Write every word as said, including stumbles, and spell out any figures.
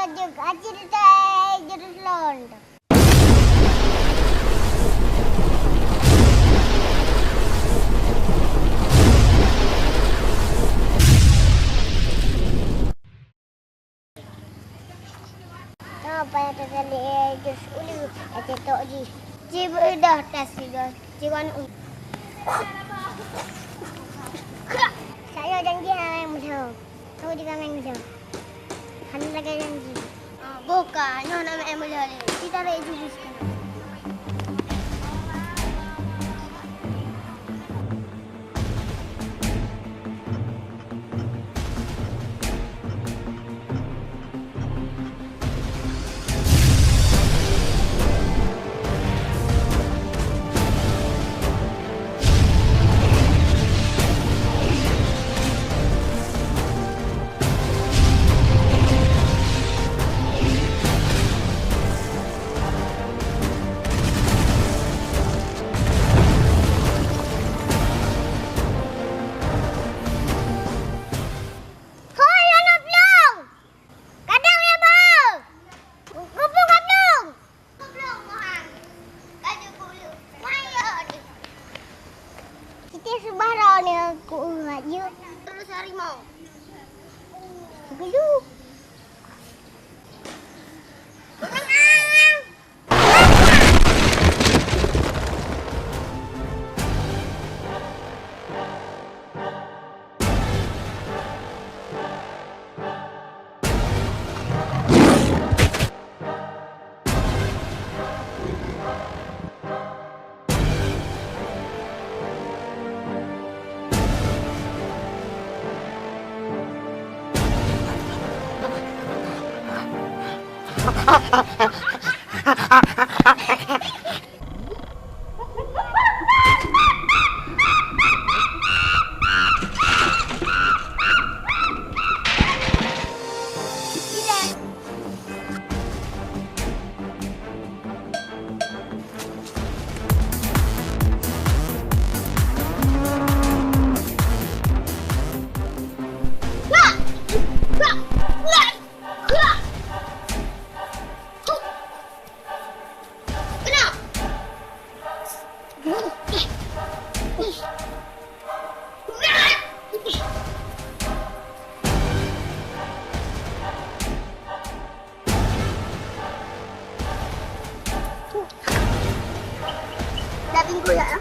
Jeuet aci teutai jurus lôn. Nyoe payah teutai jurus uleue, aci tok jih. Ci beudoh tas sigoe, ci wan u. Saya janji hai musuh. Kamu juga main musuh. Hana lagèe janji. Ah, boh ka, nyoe na meu'en meulheueh lé. Kita rek jurus keunoe. Hoi, aneuk plueng! Kadang ya, Bang! Kupu ka plueng! Siti seubah droeneuh ku urat jeuet. Terus harimau. Geuyue. Dah bingkôh ya,